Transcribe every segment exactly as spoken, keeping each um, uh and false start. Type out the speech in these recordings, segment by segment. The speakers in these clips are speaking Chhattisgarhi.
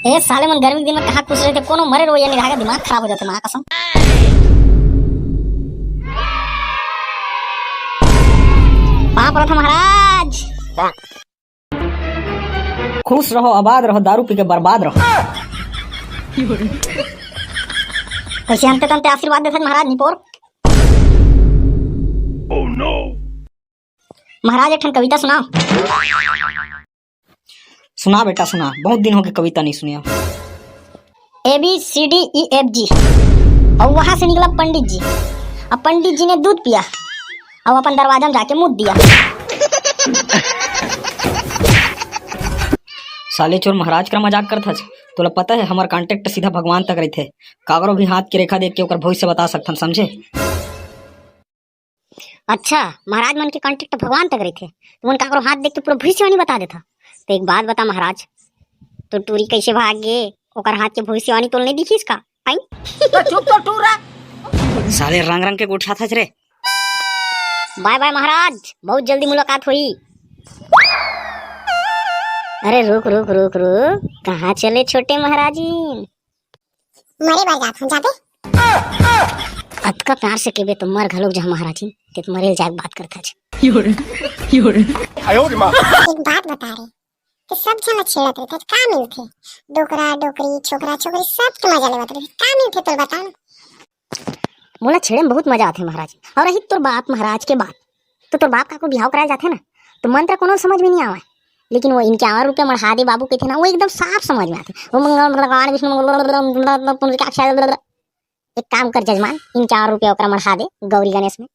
ए साले मन गर्मी के दिन में कहाँ खुश रहिथे, कोनो मरे रोइया नहीं रहा, दिमाग खराब हो जाथे माँ कसम। पाँव परत हँव महाराज। खुश रहो, आबाद रहो, दारू पी के बर्बाद रहो। कैसे हंते तंते आशीर्वाद देथे महाराज निपोर। महाराज एक ठन कविता सुनाओ। सुना बेटा सुना, बहुत दिन हो गए कविता नहीं सुनिया। A B C D E F G, और वहां से निकला पंडित जी। अब पंडित जी ने दूध पिया, अब अपन दरवाजा में जाके मूत दिया। साले चोर महाराज का मजाक करत हस। तोला पता है हमार कॉन्टेक्ट सीधा भगवान तक रहिथे। काकरो भी हाथ के रेखा देख के ओकर भविष्य बता सकथन, समझे? अच्छा, महाराज मन के कॉन्टेक्ट भगवान तक रहिथे, तुमन काकरो हाथ देख के पूरा भविष्यवाणी बता देथा। तो एक बात बता महाराज, तो टूरी कैसे भाग गे, ओकर हाथ के भविष्यवाणी तोल नहीं दिखिस का? आई? तो चुप तो टूरा। साले रंग रंग के गोठियाथस रे। बाय बाय महाराज, बहुत जल्दी मुलाकात होई। अरे रुक रुक रुक रुक, कहाँ चले छोटे महाराजिन? मरे बर जात हन, जाबे। अतका प्यार से केबे तो मर घलोक जा महाराजिन, ते तो मरे जाए के बात करत हस। एक बात बता रे, ते सब झन ला छेड़त रहिथे, का मिलथे? डोकरा डोकरी, छोकरा छोकरी, सब के मजा लेवत रहिथे, का मिलथे तोला बता ना। मोला छेड़े में बहुत मजा आथे महाराज। और रही तोर बाप महाराज के बात, तो तोर बाप काकरो बिहाव कराए जाथे ना, तो मंत्र कोनो समझ में नहीं आवे, लेकिन वो इनके आवर रुपया मढ़ा दे बाबू कहथे ना, वो एकदम साफ समझ में आथे। वो मंगल भगवान विष्णु मंगल पुनर्काक्षाय। एक काम कर जजमान, इनके आवर रुपया ओकरा मढ़ा दे गौरी गणेश में।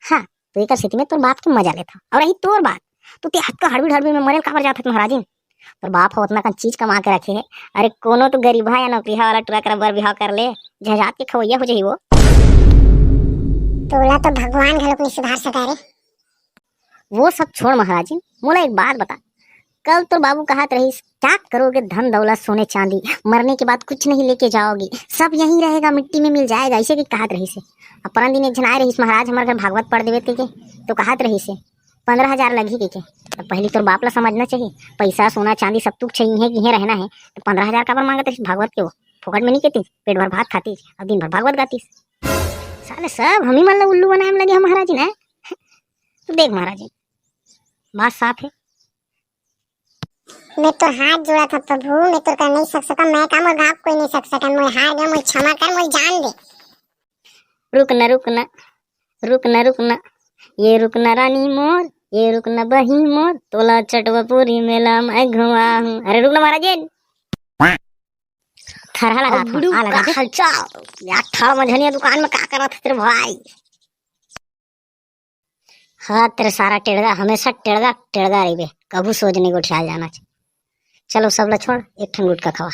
हाँ, तो एकर सेती में तोर बाप के मजा लेथा। और रही तोर बात, तो ते हतका हड़बीड़ हड़बीड़ में मरे ल काबर जात हस महाराजिन? तोर बाप ह ओतना कन चीज कमा के रखे हे। अरे कोनो तो गरीबहा या नौकरीहा वाला टुरा करा बर बिहाव कर ले, जहाजात के खवैया हो जाही वो। तोला तो भगवान घलोक नहीं सुधार सका रे। वो सब छोड़ महाराजिन, मोला एक बात बता, कल तोर बाबू कहत रहिस, "क्या करोगे धन दौलत सोने चांदी, मरने के बाद कुछ नहीं लेके जाओगे, सब यहीं रहेगा, मिट्टी में मिल जाएगा," ऐसे की कहत रहिस हे। अब परन दिन एक झन आए रहिस महाराज, हमर घर भागवत पढ़ देवे तेके, तो कहत रहिस हे, "पंद्रह हजार लगही," कहिके। अब पहली तोर बाप ला समझना चाहिए, पैसा सोना चांदी सब तुक चाहिए कि हे रहना है, तो पंद्रह हजार काबर मांगत रहिस भागवत के? वो फोकट में नहीं केतिस, पेट भर भात खातिस और दिन भर भागवत गातिस। साले सब हमी मन ला उल्लू बनाए में लगे हे महाराजिन, हैं? तो देख महाराजिन, बात साफ है। मैं तो हाथ जोड़त हंव प्रभु, मैं तो कर नहीं सक सकंव, मैं का मोर गांव कोई नहीं सक सकन, मोर हार गया, मोर क्षमा कर, मोर जान दे। रुक न, रुक न, रुक न, रुक न, ये रुक न रानी मोर, ये रुक न बही मोर, तोला चटवा पूरी मेला मैं घुमाहूं। अरे रुक न महाराजिन। थरहा लगा अब था, बुड़ू आ लगा का दे। हलचल, या ठाड़ मझनिया दुकान में का करत हस रे भाई? हाँ, तेरे सारा टेड़गा, हमेशा टेड़गा, टेड़गा रहिबे, कभू सोच नहीं गोठियाल जाना चाहिए। चलो, सब ला छोड़, एक ठन गुटखा खवा।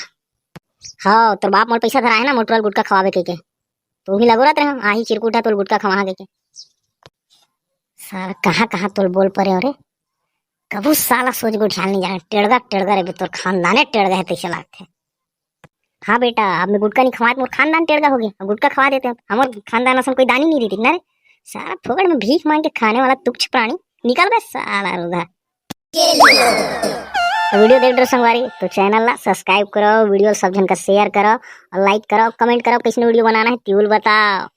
हाँ, तोर बाप मोर पैसा धरा है ना, मोटरल गुटखा खवावे के, के। तो वही लगो रहत रहे हम, आही चिरकुटा तोल गुटखा खवा के, के। साला कहाँ, कहाँ तोल बोल परे हो रे? कभू साला सोच गोठियाल नहीं जाना, टेड़गा, टेड़गा रहिबे, तोर खानदाने टेड़गा है, तैसे लागथे। हाँ बेटा, अब मैं गुटखा नहीं खवात, मोर खानदान टेड़गा हो गया। अब गुटखा खवा देते हैं, हमर खानदान असन कोई दानी नहीं देती ना रे। सारा फोकट में भीख मांग के खाने वाला तुच्छ प्राणी, निकल बे साला रुधा। तो वीडियो देख रहे संगवारी, तो चैनल ला सब्सक्राइब करो, वीडियो सब झन का शेयर करो और लाइक करो, कमेंट करो, कैसे वीडियो बनाना है, त्यूल बताओ।